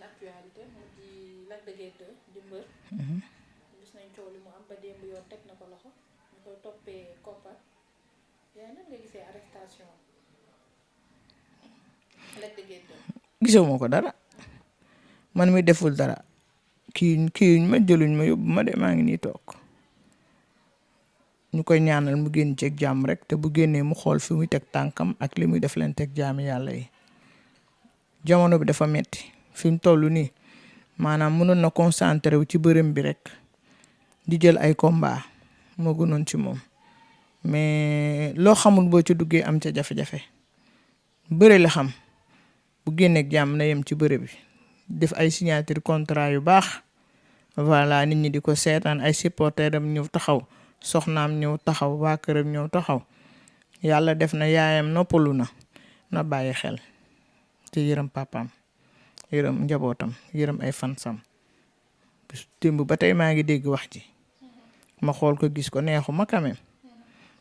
actualité mu di Lac de Guiers 2 di mbër. gis nañ coow li mu am ba démb yoon teg na ko loxo ñu koy toppee koppar yaa nan nga gisee arrestation Lac de Guiers 2. gisewuma ko dara man mi deful dara kii ma jëluñ ma yóbbu ma de maa ngi nii toog ñu koy ñaanal mu génn ceeg jàmm rek te bu génnee mu xool fi muy teg tànkam ak li muy def leen teg jaami yàlla yi jamono bi dafa metti fi mu toll nii maanaam mënoon na concentré wu ci bërëm bi rek di jël ay combat moo gënoon ci moom mais loo xamul boo ci duggee am ca jafe-jafe bëre la xam bu génneeg jàmm na yem ci bëre bi def ay signature contrat yu baax voilà nit ñi di ko seetaan ay supporter am ñëw taxaw soxnaam ñëw taxaw waa këram ñëw taxaw yàlla def na yaayam noppalu na bàyyi xel te yërëm papaam yërëm njabootam yërëm ay fansam démb ba tey maa ngi dégg wax ji ma xool ko gis ko neexuma quand même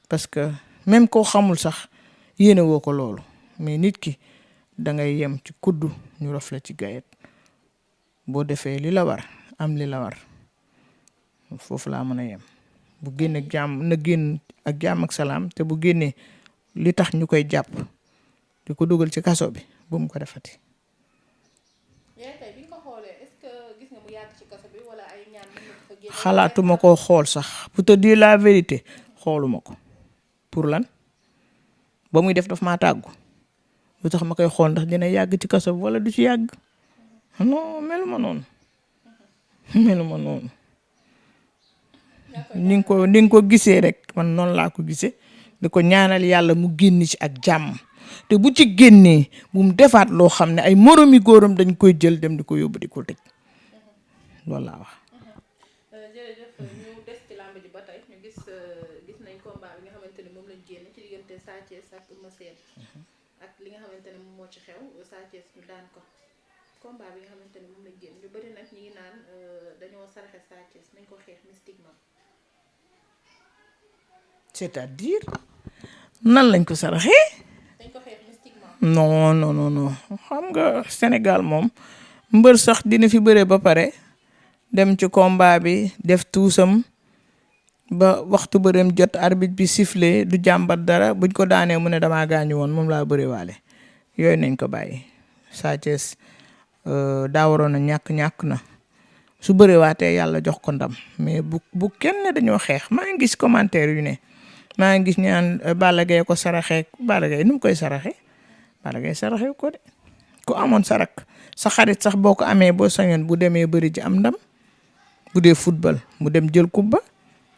parce que même koo xamul sax yéene woo ko loolu mais nit ki da ngay yem ci kuddu ñu rof la ci gayet boo defee li la war am li la war foofu laa mën a yem bu génne ak jàmm na génn ak jàmm ak salaam te bu génnee li tax ñu koy jàpp di ko dugal ci kaso bi bu mu ko defati. yaa tey bi nga ko xoolee est-ce que gis nga mu yàgg ci kaso bi wala ay ñaan mën na ko fa génne. xalaatuma koo xool sax pour te dire la vérité xooluma ko pour lan ba muy def daf maa tàggu lu tax ma koy xool ndax dina yàgg ci kaso bi wala du ci yàgg non meluma noonu meluma noonu. ni nga ko gisee rek man noonu laa ko gisee di ko ñaanal yàlla mu génn ci ak jàmm te bu ci génnee bu mu defaat loo xam ne ay moromi góoram dañ koy jël dem di ko yóbbu di ko tëj loolu laa wax. jërëjëf ñu des ci làmb ji ba tey ñu gis nañ combat bi nga xamante ne moom lañ génn ci diggante Sa Thiès ak Eumeu Sène ak li nga xamante ne moom moo ci xew Sa Thiès ñu daan ko combat bi nga xamante ne moom lañ génn ñu bëri nag ñi ngi naan dañoo saraxe Sa Thiès nañ ko xeex mystiquement. c'est-à-dire nan lañ ko saraxee. dañ ko xeex mystiquement. non xam nga Sénégal moom mbër sax dina fi bëre ba pare dem ci combat bi def tuusam ba waxtu bëreem jot arbitre bi sifflé du jàmbat dara buñ ko daanee mu ne damaa gaañu woon moom laa bëre waale yooyu nañ ko bàyyi. Sa Thiès daa waroon a ñàkk na su bëree waatee yàlla jox ko ndam mais bu kenn ne dañoo xeex maa ngi gis commentaire yu ne maa ngi gis ñu naan Balla Gaye ko saraxee Balla Gaye nu mu koy saraxee Balla Gaye saraxee ko de ku amoon sarak sa xarit sax boo ko amee boo sañoon bu demee bëri ji am ndam bu dee football mu dem jël kubba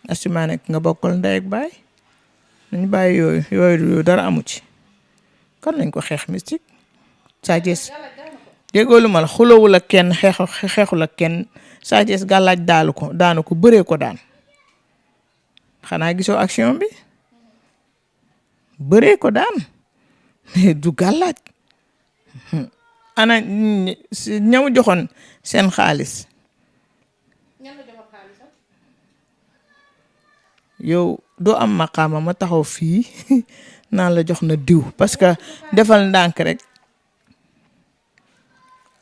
assumaa nekk nga bokkal ndey ak baay nañu bàyyi yooyu dara amu ci kan lañ ko xeex mystique. Sa Thiès déggoo lu ma la xulawul ak kenn xeexul ak kenn Sa Thiès gàllaaj daanu ko bëree ko daan xanaa gisoo action bi bëree ko daan mais du gàllaaj ana ñamu joxoon seen xaalis yow doo am maqaama ma taxaw fii naan la jox na diw parce que defal ndànk rek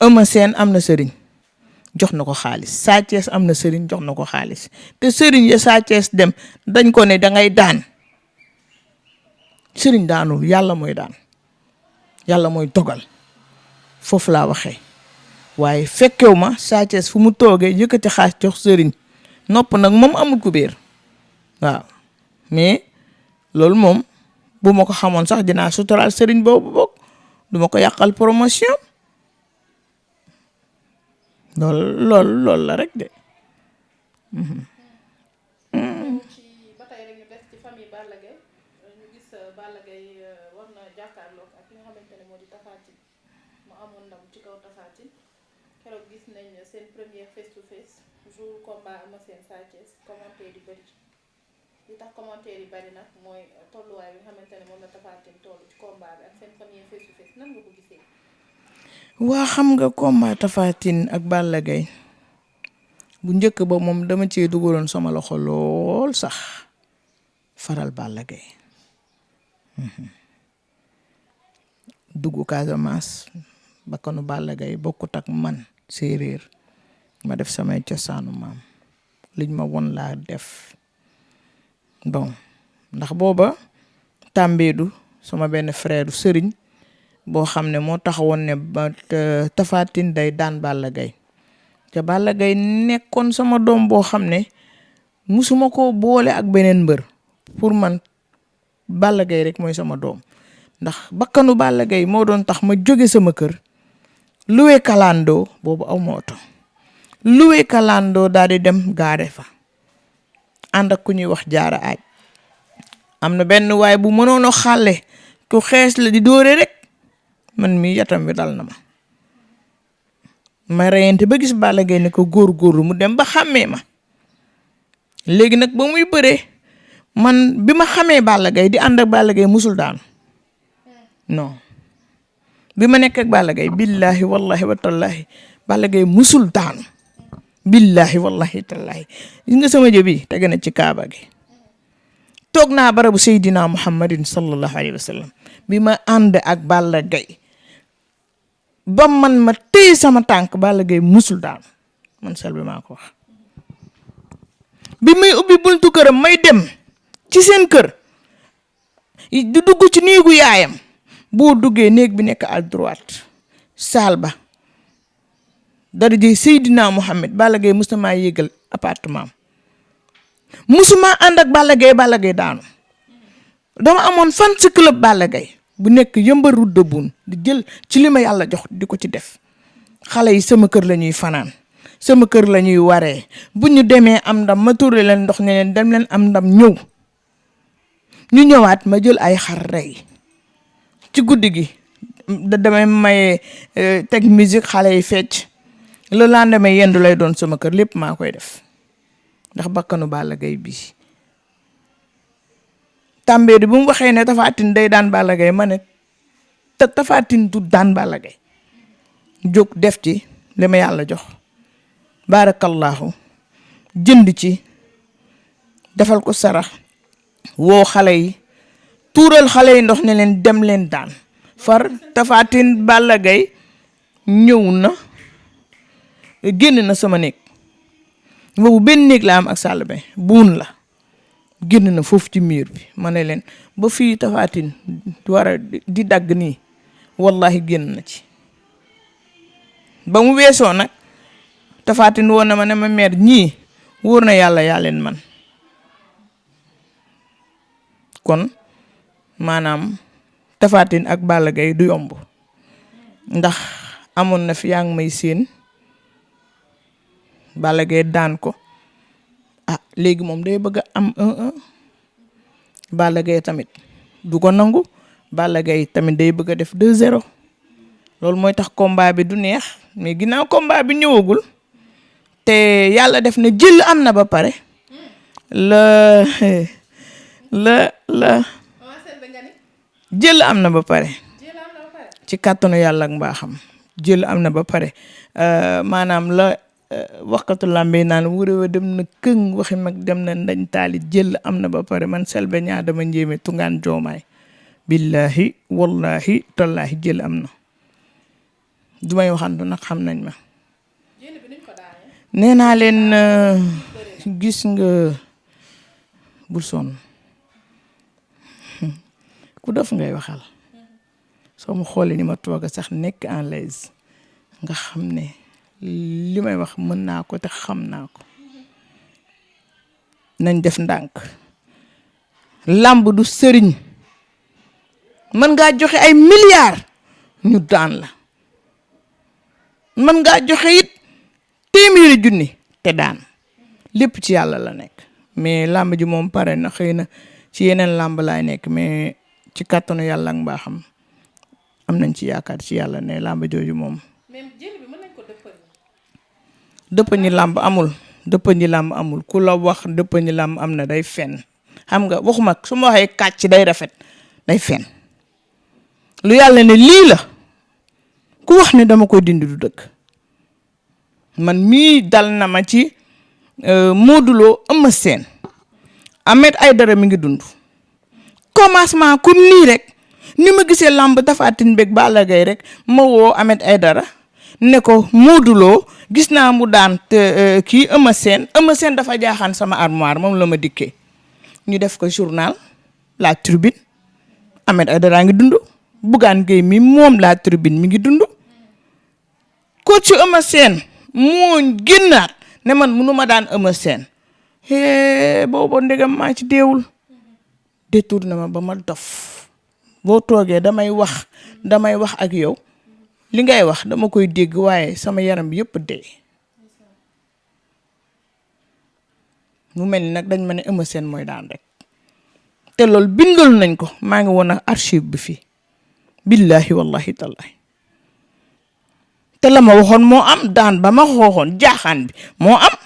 Eumeu Sène am na sëriñ jox na ko xaalis Sa Thiès am na sëriñ jox na ko xaalis te sëriñ ya Sa Thiès dem dañ ko ne dangay daan sëriñ daanul yàlla mooy daan yàlla mooy dogal foofu laa waxee waaye fekkew ma Sa Thiès fu mu toogee yëkkati xaalis jox sëriñ nopp nag moom amul ku béer waaw mais loolu moom bu ma ko xamoon sax dinaa suturaal sëriñ boobu bokk du ma ko yàqal promotion loolu la rek de. ci ba tey rek ñu des ci famille Balla Gaye ñu gis Balla Gaye war na jàkkaarloog ak ki nga xamante ne moo di Tapha Tine mu amoon ndam ci kaw Tapha Tine keroog gis nañ seen première face to face jour combat Eumeu Sène Sa Thiès commentaire yu bëri li tax commentaire yi bëri nag mooy tolluwaay bi nga xamante ne moom la Tapha Tine toll ci combat bi ak seen première face to face nan nga ko gisee. waa xam nga combat Tapha Tine ak Balla Gaye bu njëkk ba moom dama cee dugaloon sama loxo lool sax faral Balla Gaye dugg Casamance bakkanu Balla Gaye bokkut ak man séeréer ma def samay cosaanu maam liñ ma won laa def bon ndax booba Tambédou sama benn frère sëriñ boo xam ne moo taxawoon ne ba Tapha Tine day daan Balla Gaye te Balla Gaye nekkoon sama doom boo xam ne musuma ko boole ak beneen mbër pour man Balla Gaye rek mooy sama doom ndax bakkanu Balla Gaye moo doon tax ma jóge sama kër luwe kalandoo boobu aw ma oto luwe kalandoo daal di dem gaare fa ànd ak ku ñuy wax jaara aaj am na benn waay bu mënoon a xàlle ku xees la di dóore rek man mii yatam bi dal na ma reyante ba gis Balla Gaye ne ko góor-góorlu mu dem ba xàmmee ma léegi nag ba muy bëree man bi ma xamee Balla Gaye di ànd ak Balla Gaye musul daanu non bi ma nekk ak Balla Gaye billahi wallahi wa tallahi Balla Gaye musul daanu billahi wallahi tallahi gis nga sama jëbi tege na ci kaaba gi toog naa barabu Seydina Muhammadin sallallahu alayhi wa sallam bi ma ànd ak Balla Gaye ba man ma téye sama tànk Balla Gaye musul daanu man Selbé maa ko wax bi may ubbi buntu këram may dem ci seen kër di dugg ci néegu yaayam boo duggee néeg bi nekk à droite saal ba dara jëy Seydina Muhammad Balla Gaye musuma yéegal appartement musuma ànd ak Balla Gaye daanu dama amoon fan ci club Balla Gaye bu nekk yëmbar route de Boune di jël ci li ma yàlla jox di ko ci def xale yi sama kër la ñuy fanaan sama kër la ñuy waree bu ñu demee am ndam ma tuure leen ndox ne leen dem leen am ndam ñëw ñu ñëwaat ma jël ay xar rey ci guddi gi damay maye teg musique xale yi fecc le lendemain yendu lay doon sama kër lépp maa koy def ndax bakkanu Balla Gaye bii Tambédou bu mu waxee ne Tapha Tine day daan Balla Gaye ma ne te Tapha Tine du daan Balla Gaye jóg def ci li ma yàlla jox barakallahu jënd ci defal ko sarax woo xale yi tuural xale yi ndox ne leen dem leen daan far Tapha Tine Balla Gaye ñëw na génn na sama néeg boobu benn néeg la am ak Selbé buun la génn na foofu ci miir bi ma ne leen ba fii Tapha Tine war a di dagg nii wallahi génn na ci ba mu weesoo nag Tapha Tine woon na ma ne ma meer ñii wóor na yàlla yaa leen man kon maanaam Tapha Tine ak Balla Gaye du yomb ndax amoon na fi yaa ngi may séen Balla Gaye daan ko léegi moom day bëgg a am 1-1 Balla Gaye tamit du ko nangu Balla Gaye tamit day bëgg a def 2-0 loolu mooy tax combat bi du neex mais ginnaaw combat bi ñëwagul te yàlla def na jël am na ba pare la jël am na ba pare ci kàttanu yàlla ak mbaaxam jël am na ba pare maanaam la waxkatu làmbe naan wuré wa dem na këng waxi mag dem na ndañ taali jël am na ba pare man Selbé ñaa dama njéeme tungaan joomaay billahi wallahi tallahi jël am na du may waxantu nag xam nañ ma nee naa leen gis nga bul sonn ku dof ngay waxal soo mu xoolee ni ma toog sax nekk en l'aise nga xam ne li may wax mën naa ko te xam naa ko nañ def ndànk làmb du sëriñ mën ngaa joxe ay milliards ñu daan la mën ngaa joxe it téeméeri junni te daan lépp ci yàlla la nekk mais làmb ji moom pare na xëy na ci yeneen làmb laay nekk mais ci kàttanu yàlla ak mbaaxam am nañ ci yaakaar ci yàlla ne làmb jooju moom dëppañi làmb amul dëppañi làmb amul ku la wax dëppañi làmb am na day fen xam nga waxuma su ma waxee kàcc day rafet day fen lu yàlla ne lii la ku wax ne dama koy dindi du dëgg man mii dal na ma ci Modou Lo Eumeu Sène Ahmed Aïdara mi ngi dund commencement comme nii rek ni ma gisee làmb Tapha Tine beeg Balla Gaye rek ma woo Ahmed Aïdara ne ko Modou Lo gis naa mu daan te kii Eumeu Sène dafa jaaxaan sama armoire moom la ma dikkee ñu def ko journal La Tribune Ahmed Aïdara ngi dund Bougane Gueye mi moom La Tribune mi ngi dund coach Eumeu Sène moo génnaat ne man mënuma daan Eumeu Sène boobu ndegam maa ci deewul détour na ma ba ma dof boo toogee damay wax ak yow li ngay wax dama koy dégg waaye sama yaram bi yëpp dee mu mel ni nag dañ ma ne Eumeu Sène mooy daan rek te loolu bindal nañ ko maa ngi woon ak archive bi fii billahi wallahi tallahi te la ma waxoon moo am daan ba ma xooxoon jaaxaan bi moo am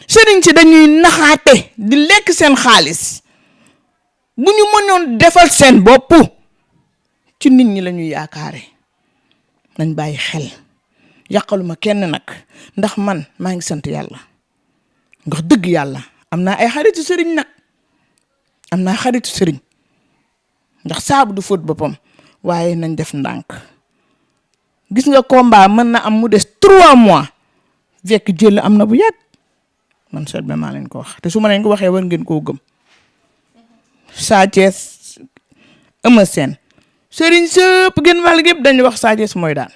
sëriñ si dañuy naxaate di lekk seen xaalis bu ñu mënoon defal seen bopp ci nit ñi la ñuy yaakaare nañ bàyyi xel yàqaluma kenn nag ndax man maa ngi sant yàlla ndax dëgg yàlla am naa ay xaritu sëriñ nag am naa xaritu sëriñ ndax saabu du fóot boppam waaye nañ def ndànk gis nga combat mën na am mu des 3 mois fekk jël am na bu yàgg man Selbé maa leen ko wax te su ma leen ko waxee war ngeen koo gëm Sa Thiès Eumeu Sène sëriñ sëpp gën wàll gépp dañu wax Sa Thiès mooy daan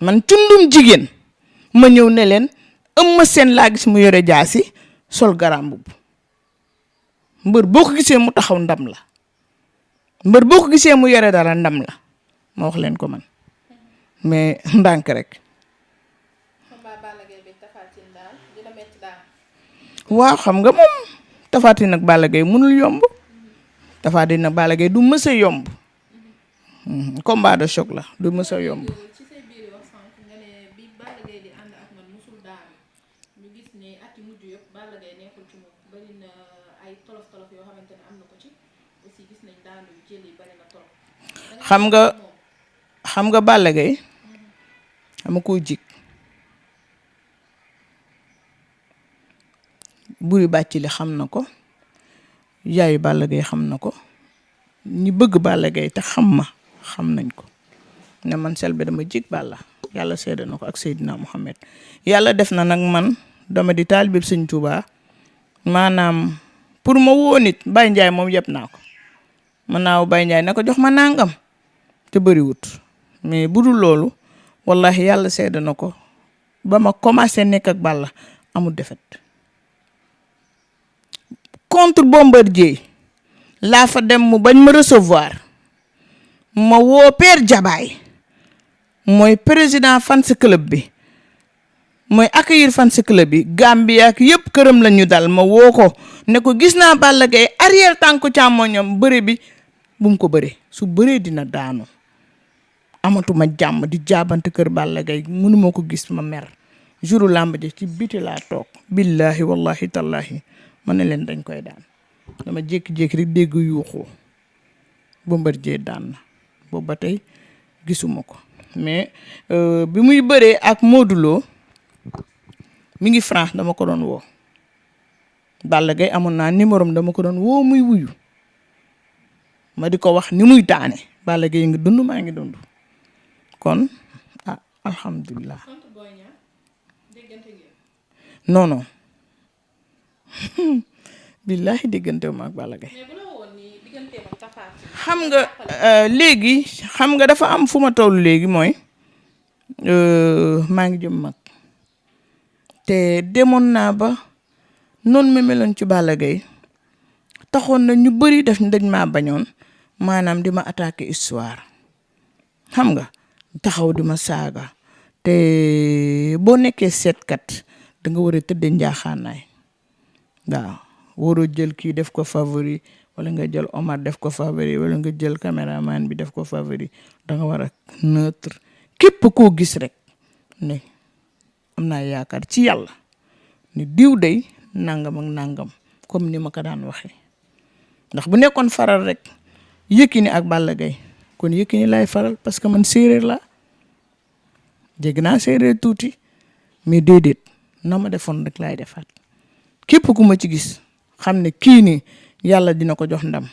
man cundum jigéen ma ñëw ne leen Eumeu Sène laa gis mu yore jaasi sol garam mbubb mbër boo ko gisee mu taxaw ndam la mbër boo ko gisee mu yore dara ndam la ma wax leen ko man mais ndànk rek waaw xam nga moom Tapha Tine nag Balla Gaye mënul yomb Tapha Tine nag Balla Gaye du mës a yomb combat de choc la du mës a yomb ci say biir wax sànq nga ne bi Balla Gaye di ànd ak man musul daanu ñu gis ne at yi mujj yëpp Balla Gaye neexul ci moom bari na ay tolof yoo xamante ne am na ko ci aussi gis nañ daanu yu jël yi bari na tolof xam nga Balla Gaye dama koo jig buri bàcc li xam na ko yaayu Balla Gaye xam na ko ñi bëgg Balla Gaye te xam ma xam nañ ko ne man Selbé dama jig Balla yàlla seede na ko ak Seydina Muhammad yàlla def na nag man dama di taalibe Sëñ Tuubaa maanaam pour ma woo nit Baye Ndiaye moom yëpp naa ko mën naa Baye Ndiaye na ko jox ma nangam te bëriwut mais bu dul loolu wallahi yàlla seede na ko ba ma commencé nekk ak Balla amul defet contre Bombardier laa fa dem mu bañ ma recevoir ma woo Père Jabaay mooy président fans club bi mooy accueillir fans club bi Gambie ak yëpp këram la ñu dal ma woo ko ne ko gis naa Balla Gaye arrière tànku càmmoñam bëre bi bu mu ko bëree su bëree dina daanu amatuma jàmm di jaabante kër Balla Gaye mënuma ko gis ma mer jouru làmb ji ci biti laa toog billahi wallahi tallahi ma ne leen dañ koy daan dama jékki-jékki rek dégg yuuxu Bombardier daan na boobu ba tey gisuma ko mais bi muy bëree ak Modou Lo mi ngi France dama ko doon woo Balla Gaye amoon naa numéro am dama ko doon woo muy wuyu ma di ko wax ni muy daane Balla Gaye ngi dund maa ngi dund kon alhamdulilah non non billahi déggante wu ma ak Balla Gaye xam nga léegi xam nga dafa am fu ma toll léegi mooy maa ngi jëm mag te demoon naa ba noonu ma meloon ci Balla Gaye taxoon na ñu bëri def dañ maa bañoon maanaam di ma attaquer histoire xam nga taxaw di ma saaga te boo nekkee seetkat da nga war a tëddee njaaxaanaay waaw waroo jël kii def ko favori wala nga jël Omar def ko favori wala nga jël caméraman bi def ko favori da nga war a neutre képp koo gis rek ne am naa yaakaar ci yàlla ni diw day nangam ak nangam comme ni ma ko daan waxee ndax bu nekkoon faral rek Yékini ak Balla Gaye kon Yékini lay faral parce que man séeréer la jégg naa séeréer tuuti mais déedéet na ma defoon rek laay defaat képp ku ma ci gis xam ne kii nii yàlla dina ko jox ndam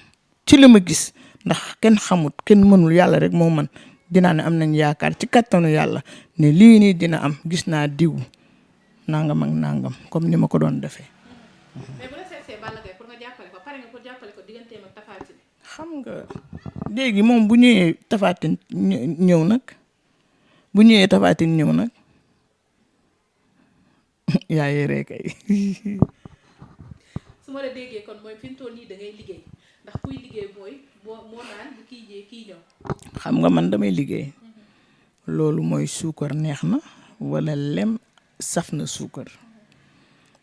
ci li ma gis ndax kenn xamut kenn mënul yàlla rek moo mën dinaa ne am nañ yaakaar ci kattanu yàlla ne lii nii dina am gis naa diw nangam ak nangam comme ni ma ko doon defee. mais bu la seetsee Balla Gaye pour nga jàppale ko pare nga pour jàppale ko digganteem ak Tapha Tine. xam nga léegi moom bu ñëwee Tapha Tine ñëw nag bu ñëwee Tapha Tine ñëw nag yaa yéree kay. su ma la déggee kon mooy fi mu toll nii da ngay liggéey ndax kuy liggéey mooy moo naan bu kii jee kii ñëw. xam nga man damay liggéey loolu mooy suukar neex na wala lem saf na suukar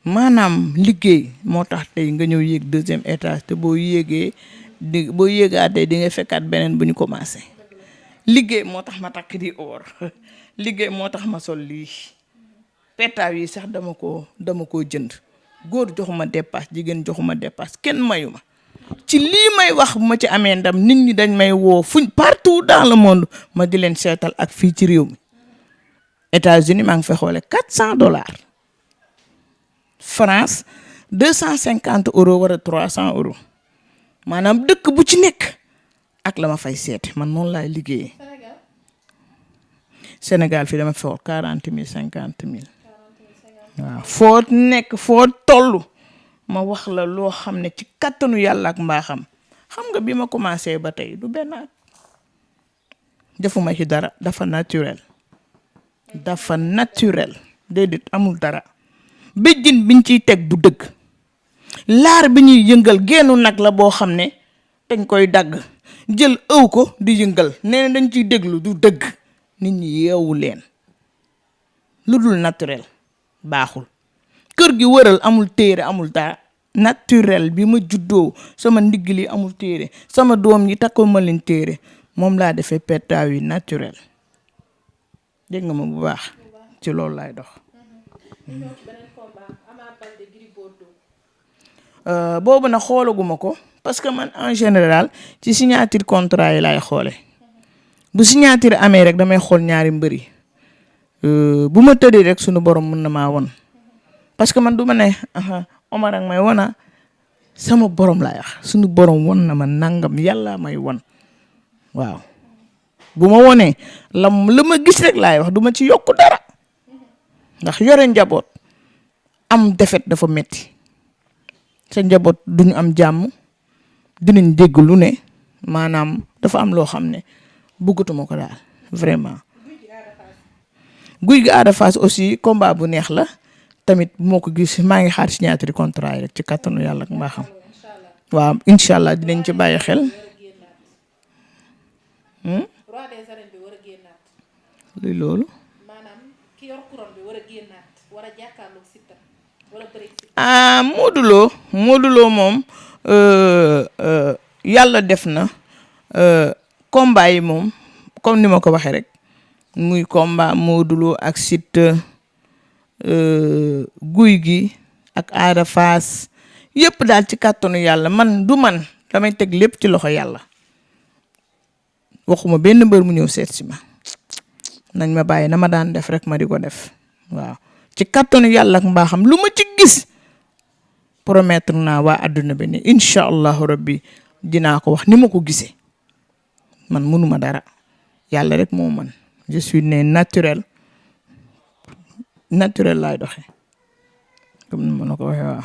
maanaam liggéey moo tax tey nga ñëw yéeg 2e étage te boo yéegee boo yéegaatee di nga fekkaat beneen bu ñu commencé. liggéey moo tax ma takk di or liggéey moo tax ma sol lii petaaw yi sax dama koo jënd góor joxuma dépasse jigéen joxuma dépasse kenn mayu ma ci lii may wax bu ma ci amee ndam nit ñi dañ may woo fuñ partout dans le monde ma di leen seetal ak fii ci réew mi États-Unis maa ngi fa xoole $400 France 250 euros wala 300 euros maanaam dëkk bu ci nekk ak la ma fay seete man noonu laay liggéeyee. Sénégal fii dama fi xool 40 000 50 000 waaw foo nekk foo toll ma wax la loo xam ne ci kattanu yàlla ak mbaaxam xam nga bi ma commencé ba tey du benn at defuma ci dara dafa naturel déedéet amul dara béjjin biñ ciy teg du dëgg laar bi ñuy yëngal geenu nag la boo xam ne dañ koy dagg jël ëw ko di yëngal nee na dañ ciy déglu du dëgg nit ñi yeewu leen lu dul naturel baaxul kër gi wëral amul téere amul dara naturel bi ma juddoo sama ndigg li amul téere sama doom yi takkoo ma leen téere moom laa defee pettaaw yi naturel dégg nga ma bu baax ci loolu laay dox. boobu nag xoolaguma ko parce que man en général ci signature contrat yi laay xoole bu signature amee rek damay xool ñaari mbëri bu ma tëddee rek sunu borom mën na maa won parce que man du ma ne Omar ak may wona sama borom laay wax sunu borom won na ma nangam yàlla may won waaw bu ma wonee la ma gis rek laay wax du ma ci yokk dara ndax yore njaboot am defet dafa metti sa njaboot duñu am jàmm dinañ dégg lu ne maanaam dafa am loo xam ne bëggatuma ko daal vraiment. guy gi Ada Fass aussi combat bu neex la tamit moo ko gis maa ngi xaar signature contrat yi rek ci kattanu yàlla ak mbaaxam waaw incha allah dinañ ci bàyyi xel. luy loolu. Modou Lo moom yàlla def na combat yi moom comme ni ma ko waxee rek muy combat Modou Lo ak Siteu guy gi ak Ada Fass yëpp daal ci kàttanu yàlla man damay teg lépp ci loxo yàlla waxuma benn mbër mu ñëw seet si ma nañ ma bàyyi na ma daan def rek ma di ko def waaw ci kàttanu yàlla ak mbaaxam lu ma ci gis promettre naa waa àdduna bi ne incha allahu rabbi dinaa ko wax ni ma ko gisee man mënuma dara yàlla rek moo man je suis né naturel laay doxee comme ni ma la ko waxee waaw.